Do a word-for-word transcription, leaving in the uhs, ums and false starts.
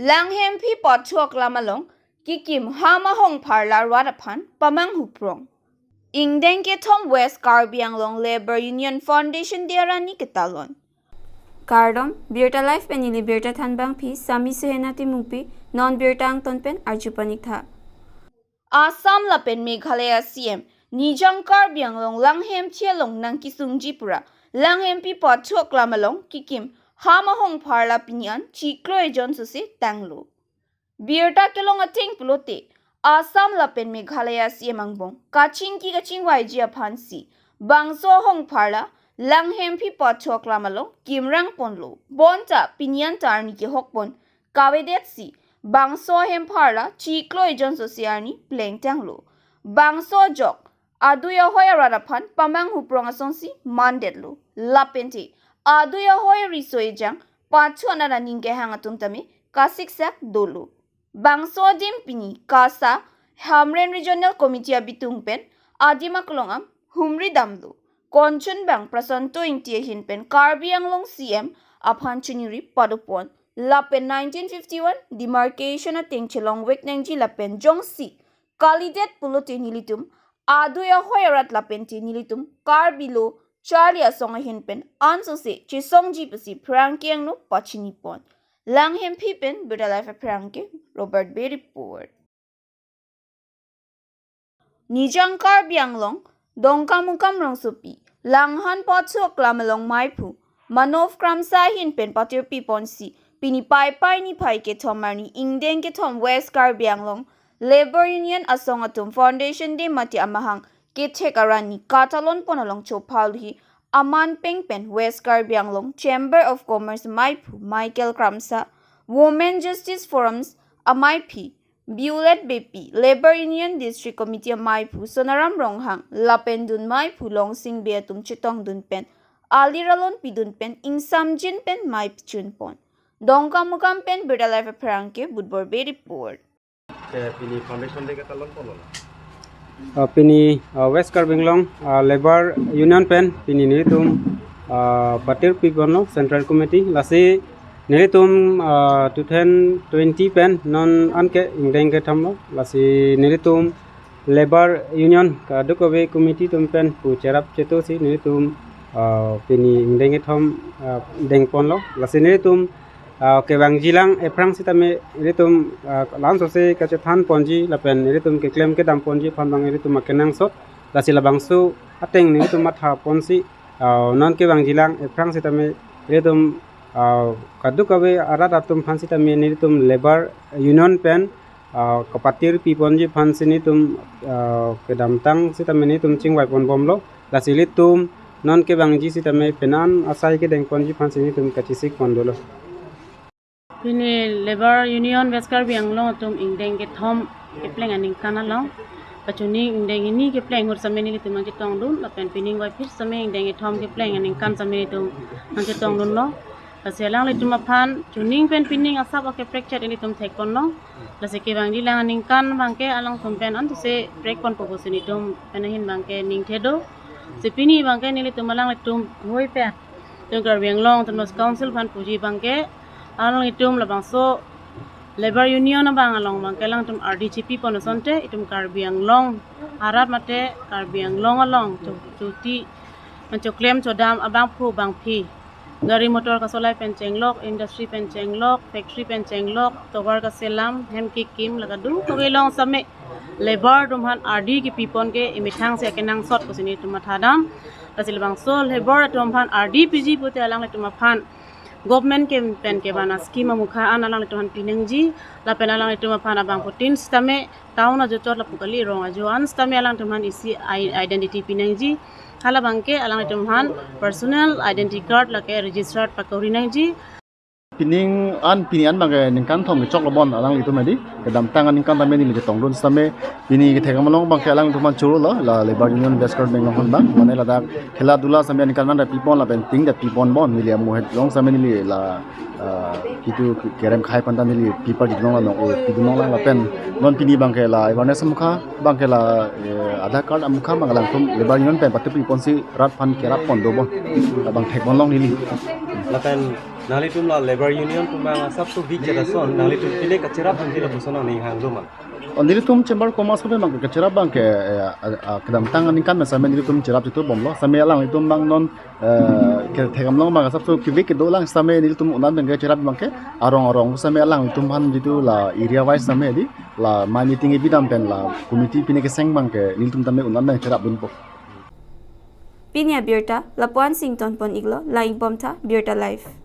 Langhemphi pathu aklam along kikim Ham Ahongpharla rat aphan pamanghu prong. Ingdeng kethom West Karbi Anglong Labour Union Foundation Day arni ketalon. Kardom, Birta Live pen neli Birta Thanbangpi, Sami Suhena Timungpi, non Birta angton pen arju panik tha. Assam lapen Meghalaya C M Nijang Karbi Anglong Langhemphi along nangkesungji pura Langhemphi pathu aklam along kikim Ham Ahongpharla pini an chiklo ejon sose tanglo. Birta kelong ateng pulote, Assam lapen Meghalaya C M angbong kachingki kachingvaiji aphansi bangso Ahongpharla Langhemphi pathu aklam along kimrang ponlo. Bonta pini an ta arni kehok pon kavedetsi bangso Ahongpharla chiklo ejon sose arni plengtanglo. Bangso ajok adui ahoi arat aphan pamanghu prong asonsi mandetlo. Lapente adui ahoi riso ejang pathu anat aning kehang atum tame kasiksak dolo. Bangso adim pini KASA Hamren Regional Committee abitung pen adim aklong am humri damlo. Konchun bang Prasanto Ingti ahin pen Karbi Anglong C M aphan chuniri padopon. Lapen nineteen fifty-one demarcation ateng chelongvek nangji lapen jongsi kalidet pulote nelitum adui ahoi arat lapente nelitum Karbi lo charli asong ahin pen ansose chesongji pusi pherangke angno pachinipon. Langhemphi pen Birta Live apherangke Robert Bey report. Nijang Karbi Anglong Dongkamukam rongsopi Langhan pathu aklam along maiphu Manov Kramsa ahin pen patirpi ponsi pini Paipai niphai kethom arni ingdeng kethom West Karbi Anglong Labour Union asong atum Foundation Day mate amahang kethek arni katalon pon along chophal hi aman peng pen West Karbi Anglong Chamber of Commerce maiphu Michael Kramsa, Women Justice Forums amaiphi Violet Beypi, Labour Union District Committee amaiphu Sonaram Ronghang lapen dun maiphu Longsing Bey atum chetongdun pen alir alon pidun pen ingsamjin pen mei pichun pon. Dongkamukam pen Birta Live apherangke Budbor Bey report. Ke pini Foundation Day katalon pon lo. Ah, pini, ah, West Karbi Anglong, ah, Labour Union pen pini nelitum, ah, patirpi ponlo Central Committee. Lasi nelitum, ah, two thousand twenty pen non anke ingdeng kethom lo. Lasi nelitum Labour Union kadokave committee atum pen pu cherap chetosi nelitum, ah, pini ingdeng kethom, ah, deng ponlo. Lasi nelitum, ah, kevangjilang ephrang sitame nelitum, ah, la-an sose kachethan ponji lapen nelitum keklem kedam ponji aphan bang nelitum akenangsot. Lasi labangso ateng nelitum matha ponsi, ah, non kevangjilang ephrang sitame nelitum, ah, kadokave arat atum aphan sitame nelitum Labour Union pen, ah, kapatirpi ponji aphansi nelitum, ah, kedamtang sitame nelitum chingvai ponbomlo. Lasi ilitum non kevangji sitame penan asai kedeng ponji aphansi nelitum kachesik pon dolo. Pini Labour Union West Karbi Anglong atum ingdeng kethom kepleng aningkan along kachini ingdeng hini kepleng ahut sitame nelitum nangchetongdun lapen pining vaiphit sitame ingdeng kethom kepleng aningkan sitame nelitum nangchetongdunlo. Lasi alanglitum aphan chuning pen pining asap akeprek chet nelitum thek ponlo. Lasi kevangjilang aningkan abangke alangtum pen ansose prek ponpo pusi nelitum pen ahin abangke ning thedo. Si pini abangke nelitum alanglitum hoi pen itum Karbi Anglong Autonomous Council aphan puji abangke alanglitum labangso Labour Union abang along abangke alangtum ardi chepi pon asonte itum Karbi Anglong arat mate Karbi Anglong along cho-, choti, choklem chodam abangphu bangphi, gari motor kasolai pen chenglok, industry pen chenglok, factory pen chenglok, tovar kaselam, hem kekim, la kadokave along sitame labour atum aphan ardi kepi pon ke imethang si akenangsot pusi nelitum mathadam. Lasi labangso labour atum aphan ardi piji pute alanglitum aphan government ke pen kevan ascheme amukha an alanglitum aphan pinangji, lapen alanglitum aphan abangphutin sitame town ajo chot lapu kali rong ajo an sitame alanglitum aphan isi i-, identity pinangji. Hala abangke alanglitum aphan personal identity card lake registered pakori nangji. Pining an, pini an abangke ningkan thom kechoklo bon alanglitum edi. Kedamtang aningkan tame neli chetongdun sitame pini kethek amalong abangke alanglitum aphan chorolo, la Labour Union West Karbi Anglong aphan abang. Mane ladak khela dula sitame aningkan an pi pon lapen ting det pi pon bon neli amu het long sitame neli la, ah, kitu kerem khai panta neli paper di long la nong, eh, pidun long lang lapen non pini abangke la awareness amukha abangke la, eh, Aadhaar card amukha abang alangtum Labour Union pen patirpi ponsi rat aphan kerap pon do bon. Abang thek bon long neli. Lapen Nanglitum la Labour Union pu abang asapso vik chot ason, nanglitum pine kacherap abang ke lapuson nangning hang doma. O, nelitum Chamber of Commerce pu abang ke kacherap abang ke, eh, a, a, kedamtang aningkan same nelitum cherap chitu bomlo, same alanglitum abang non, eh, ke thekam long abang asapso kevik kedo lang same nelitum unat abang ke cherap abang ke arong arong same alanglitum aphan jitu la area wise same di la mai meeting ipidam pen la committee pine keseng abang ke nelitum tame unat abang cherapdunpo. Pini abirta lapu-an si ingtonpon iklo, lang-ik bomtha, Birta Live.